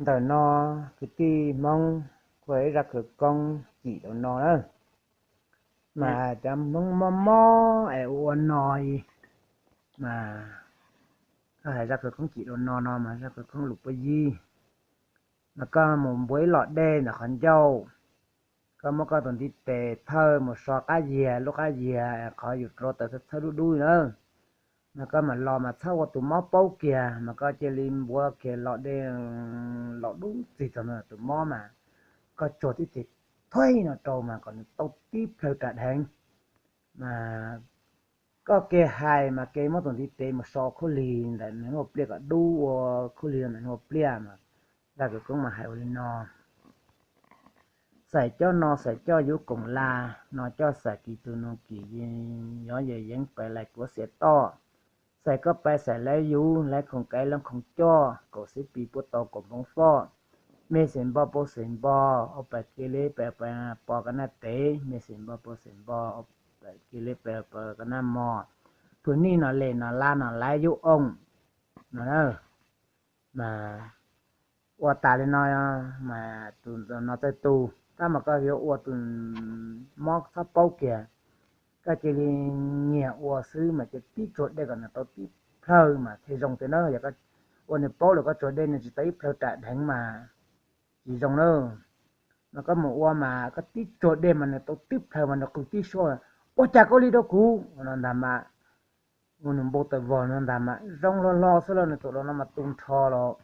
Ntawm no kwv tij Hmoob kuj ib zaj khawv koob cim rau no na, mas cov Hmoob mob mob es ua ua no, mas koj hais zaj khawv koob cim rau no no mas zaj khawv koob lus puab yig, mas koj mus npuav ib los dej ntawm qhov ncauj, koj muab koj tus ntiv tes thawj mus so qab yias, lub qab yias qhov yus rau taws txhawb dub dub na, mas koj mam los mas txhob ua tus mob paub kiag, mas koj cia li npuav kiag los dej, los dub txig txog tus mob mas koj tsuag tib tes thuaib no rau mas kom nws tau tib plhaw ram dheev. Mas koj ke hais mas ke muab tus ntiv tes mus so khaub lig ntawm nws ua pliaj kom dub ua khaub lig ntawm nws ua pliaj mas zaj khawv koob mas hais ua li no: Xais coj no xais coj yuv koom la, no coj xais kis tus nus kis, yov yas yeev pais lais kuav xiav toj. Xais koj pais xais lawv yuv, lawv khoom kaiv lawv khoom coj, kaum xib pis puab tau kaum npoo foj. Me xeem npo pau xeem npo, ua pais kiag li pais pos koj naj tev, me xeem npo pau xeem npo, ua pais kiag li pais pos koj naj mos. Phwm nij no le no la no laiv yuv oom no na. Mas ua tas li no mas tus no txawj tu, tab mas koj yuav ua tus mob txhob paub kiag, koj cia li nyiag ua xwb mas cia tib tsuag dej kom nws tau tib plhaw mas thiaj zoo tiag na. Yog koj ua nws paub lawm koj tsuag dej nws tsis tau ib plhaw ram dheev mas tsis zoo na. Mas koj mus ua mas koj tib tsuag dej mas nws tau tib plhaw mas nws qw tib suab, ua cas koj li rau kuv no ntag mas. Ua nws npau taws vog no ntag mas zoo hlo hlo xwb los nws txawm los no mas tu nrho los.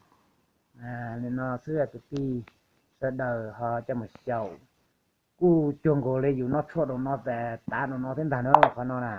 Li no xwb kwv tij sawv daws ho coj mus xyaum, kuj cuag nkaus li yus noj tshuaj rau no tas tav rau no thiab ntag na qhov no na.